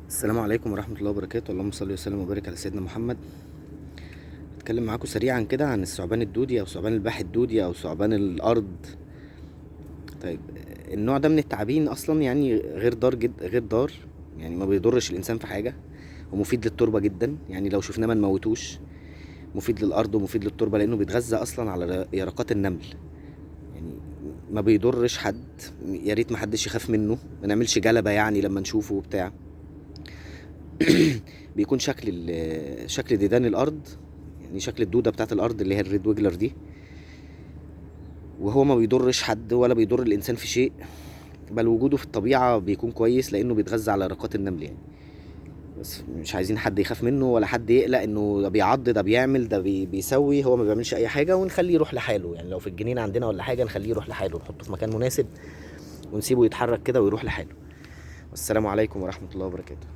السلام عليكم ورحمة الله وبركاته. اللهم صل وسلم وبارك على سيدنا محمد. هتكلم معاكم سريعا كده عن الثعبان الدودي او ثعبان الباح الدودي او ثعبان الارض. طيب، النوع ده من التعابين اصلا يعني غير ضار جد، غير ضار، يعني ما بيضرش الانسان في حاجة، ومفيد للتربة جدا. يعني لو شفناه ما نموتوش، مفيد للارض ومفيد للتربة لانه بيتغذى اصلا على يرقات النمل. يعني ما بيضرش حد، يا ريت ما حدش يخاف منه، ما نعملش جلبة يعني لما نشوفه وبتاع. بيكون شكل ديدان الارض، يعني شكل الدودة بتاعت الارض اللي هي ال red wiggler دي. وهو ما بيضرش حد ولا بيضر الانسان في شيء، بل وجوده في الطبيعة بيكون كويس لانه بيتغذى على يرقات النمل. يعني بس مش عايزين حد يخاف منه ولا حد يقلق انه ده بيعض، ده بيعمل، ده بيسوي. هو ما بيعملش اي حاجة، ونخليه يروح لحاله. يعني لو في الجنينة عندنا ولا حاجة نخليه يروح لحاله، نحطه في مكان مناسب ونسيبه يتحرك كده ويروح لحاله. والسلام عليكم ورحمة الله وبركاته.